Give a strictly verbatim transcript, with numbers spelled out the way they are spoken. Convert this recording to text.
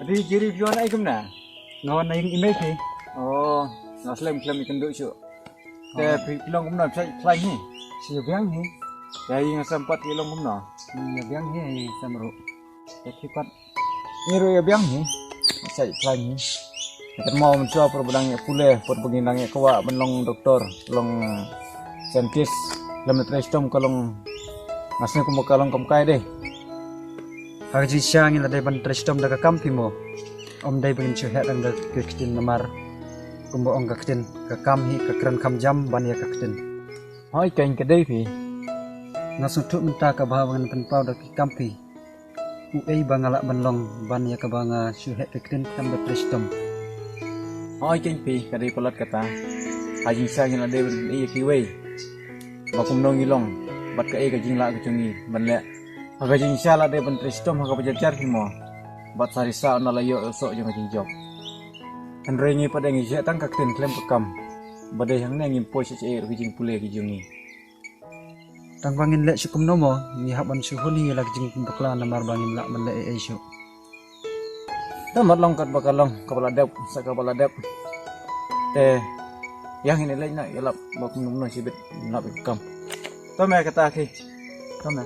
Ri jiri phi wan ai kumna? Nga wan na ïing i mei phi. Oh, nga slem slem i kynduh shuh. Te phi long kumno, phi sa ïa phi lang hi? Sa ïa biang hi. Ïa i nga sam pat i long kumno? Ïa biang hi, i sam ruh. Te phi pat? Ngi ruh ïa biang hi. Sa ïa phi lang hi. Kan mo mynta por ba dang ïa pule, por ba ngin dang ïa kwah ban long doktor, long scientist. Lem trei shitom ka long, nga sngew kumba ka long kam kai de. Ha ka jingshisha ngi la dei ban trei shitom da ka kam phi mo. Ym dei ba ngin shu heh tang da ka ktien namar kumba ong ka ktien, ka kam hi ka kren kham jam ban ïa ka ktien. Hooid keiñ ka dei phi. Nga sngewthuh mynta ka bha ba ngan pynpaw da ki kam phi. Uei ba nga lah ban long ban ïa kaba nga shu heh ka ktien khlem da trei shitom. Hooid keiñ phi, ka dei palat kata. Ha jingshisha ngi la dei ban pyni ïa kiwei ba kumno ngi long bad kaei ka jinglah ka jong ngi ban leh. Ha ka jingshisha la dei ban trei shitom ha kaba jar jar hi mo. Bad sa risa ynda la ïoh ïoh soh jong ka jingjop. Hynrei ngi pat de ngi shu heh tang ka ktien khlem ka kam. Ba dei hangne ngim poi sha shaei ruh ka jingpule ka jong ngi. Tang ba ngin leh sha kumno mo, ngi hap ban shu hun hi la ka jingbakla namar ba ngim lah ban leh ei ei shuh. Te mat long katba ka long, kaba la dep sa kaba la dep. Te ïa ngin leit noh ïalap ba kumno kumno shibit nap ïa ka kam. To me kata ki. To me.